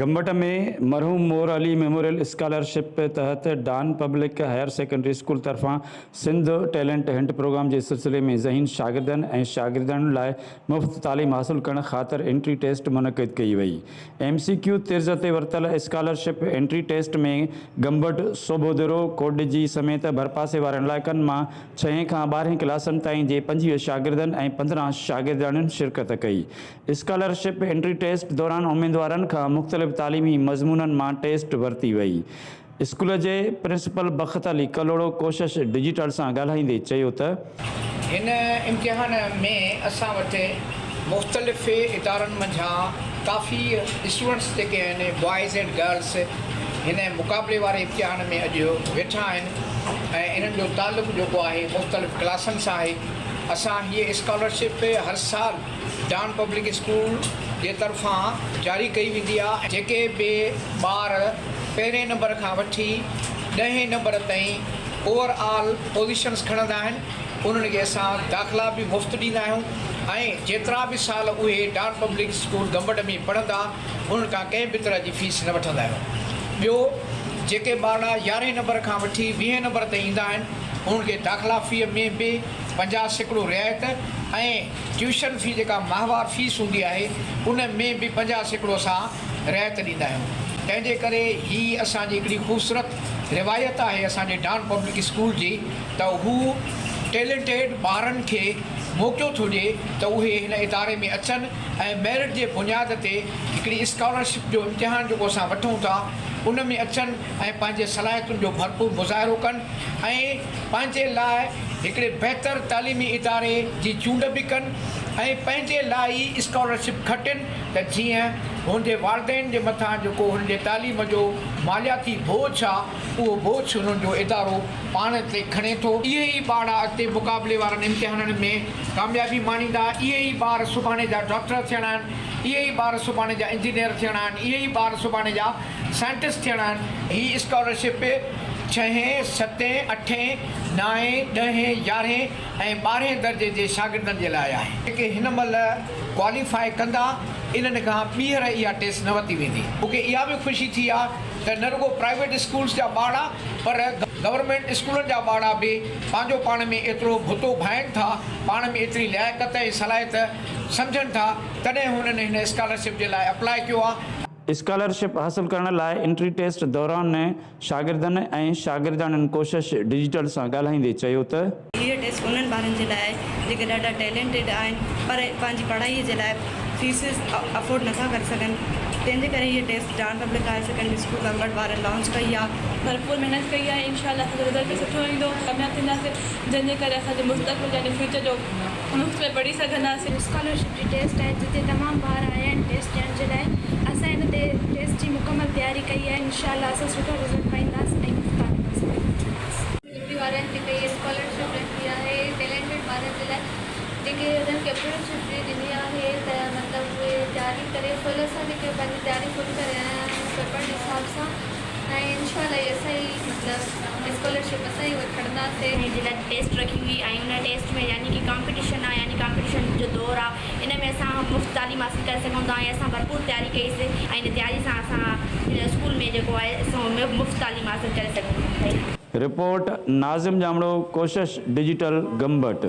گمبٽ ۾ مرحوم مور Ali memorial scholarship تحت Dawn public higher secondary school طرفان سنڌ ٽيلنٽ هنٽ پروگرام جي سلسلي ۾ ذهين شاگردن ۽ شاگردياڻين لاء مفت تعليم حاصل ڪرڻ خاطر انٽري ٽيسٽ منعقد ڪئي وئي. ايم سي ڪيو طرز تي ورتل scholarship entry test ۾ Gambat, Sobhodero, Kotdiji سميت ڀرپاسي وارن علائقن مان ڇهين کان ٻارهين ڪلاسن تائين جي 25 شاگردن ۽ 15 شاگردياڻين شرڪت ڪئي. اسڪالرشپ انٽري ٽيسٽ دوران اميدوارن کان مختلف تعليمي مضمونن مان ٽيسٽ ورتي وئي. اسڪول جي پرنسپل بخت علي ڪلهوڙو ڪوشش ڊجيٽل سان ڳالهائيندي چيو ته. هن امتحان ۾ اسان وٽ مختلف ادارن منجهان ڪافي اسٽوڊنٽس جيڪي آهن بوائز اينڊ گرلس هن مقابلي واري امتحان ۾ اڄ ويٺا آهن ۽ انهن جو تعلق جيڪو آهي مختلف ڪلاسن سان آهي اسان هيء اسڪالرشپ هر سال ڊان پبلڪ اسڪول جي طرفان جاري ڪئي ويندي آهي جيڪي به ٻار پهرين نمبر کان وٺي ڏهين نمبر تائين اوور آل پوزيشنس کڻندا آهن انهن کي اسان داخلا به مفت ڏيندا آهيون ۽ جيترا به سال اهي ڊان پبلڪ اسڪول گمبٽ ۾ پڙهندا انهن کان ڪنهن به طرح جي فيس نه وٺندا آهيون ٻيو جيڪي ٻارڙا يارهين نمبر کان وٺي ويهين نمبر تائين ايندا آهن انهن کي داخلا في ۾ به 50% رعايت ۽ ٽيوشن في جيڪا ماهوار فيس هوندي آهي ان ۾ به 50% اسان رعايت ڏيندا آهيون تنهن جي ڪري هي اسان جي هڪڙي خوبصورت روايت آهي اسان جي ڊان پبلڪ اسڪول جي ته هو ٽيلنٽيڊ ٻارن کي موقعو ٿو ڏئي ته اهي هن اداري ۾ اچن ۽ ميرٽ جي بنياد تي هڪڙي اسڪالرشپ جو امتحان جيڪو اسان وٺون ٿا ان ۾ اچن ۽ پنهنجي صلاحيتن جو ڀرپور مظاهرو ڪن ۽ پنهنجي لاء هڪڙي بهتر تعليمي اداري جي چونڊ به ڪن ۽ پنهنجي لاء ئي اسڪالرشپ کٽين ته جيئن هن جي والدين جي مٿان جيڪو هن جي تعليم جو مالياتي بوجه آ اهو بوجه هنن جو ادارو پاڻ تي کڻي ٿو. اهي ئي ٻارڙا اڳتي مقابلي وارن امتحانن ۾ ڪاميابي ماڻيندا، اهي ئي ٻار سڀاڻي جا ڊاڪٽر ٿيڻا آهن، اهي ئي ٻار سڀاڻي جا انجنيئر ٿيڻا آهن، اهي ئي ٻار سڀاڻي جا سائنٽسٽ ٿيڻا آهن. هي اسڪالرشپ ڇهين، ستين، اٺين، نائين، ڏهين، يارهين ۽ ٻارهين درجي جي شاگردن جي لاء آهي. جيڪي هن مهل ڪواليفاء ڪندا انهن کان ٻيهر اها ٽيسٽ نه ورتي ويندي. مون کي اها به خوشي ٿي آهي ته نه رڳو پرائيويٽ اسڪولس جا ٻارڙا پر گورنمينٽ اسڪولن جا ٻارڙا به پنهنجو پاڻ ۾ ايترو ڀتو ڀائين ٿا، پاڻ ۾ ايتري لياقت ۽ صلاحيت سمجهن ٿا تڏهن هنن هن اسڪالرشپ جي لاء اپلاء ڪيو آهي. اسڪالرشپ حاصل ڪرڻ لاء انٽري ٽيسٽ دوران شاگردن ۽ شاگردياڻين ڪوشش ڊجيٽل سان ڳالهائيندي چيو ته. هيء ٽيسٽ انهن ٻارن جي لاء آهي جيڪي ڏاڍا ٽيلنٽيڊ آهن پر پنهنجي پڙهائيء جي لاء فيسز افورڊ نٿا ڪري سگهن تنهن جي ڪري هيء test Dawn public higher secondary school Gambat وارن لانچ ڪئي آهي. ڀرپور محنت ڪئي آهي انشاء الله اسان جو رزلٽ به سٺو ايندو ڪامياب ٿينداسين جنهن جي ڪري اسان جو مستقبل يعني فيوچر جو مفت ۾ پڙهي سگهنداسين. اسڪالرشپ جي ٽيسٽ آهي جتي تمام ٻار آيا آهن ٽيسٽ ڏيڻ جي لاء اسان ان تي ٽيسٽ جي مڪمل تياري ڪئي آهي انشاء الله اسان سٺو رزلٽ پائينداسين ۽ مفت تعليم حاصل ڪري سگهنداسين. ڊيوٽي وارن جيڪا هي اسڪالرشپ رکي آهي ٽيلينٽيڊ ٻارن جي لاء جيڪي انهن کي اپرنٽشپ جي ڏني آهي ته مطلب اهي تياري ڪري فل اسان جيڪي پنهنجي تياري فل ڪري آيا آهيون پيپر جي حساب سان ۽ انشاء الله هي اسان ئي مطلب اسڪالرشپ اسان ئي کڻنداسين. جي لاء ٽيسٽ رکي هئي ۽ ان ٽيسٽ ۾ يعني ڪي ڪامپيٽيشن آ يعني ڪامپيٽيشن جو دور آ ان ۾ اسان مفت تعليم حاصل ڪري سگهون ٿا ۽ اسان ڀرپور تياري ڪئي سي ۽ ان تياري سان اسان هن اسڪول ۾ جيڪو آهي سو مفت تعليم حاصل ڪري سگهون ٿا. رپورٽ، ناظم ڄامڙو، ڪوشش ڊجيٽل، گمبٽ.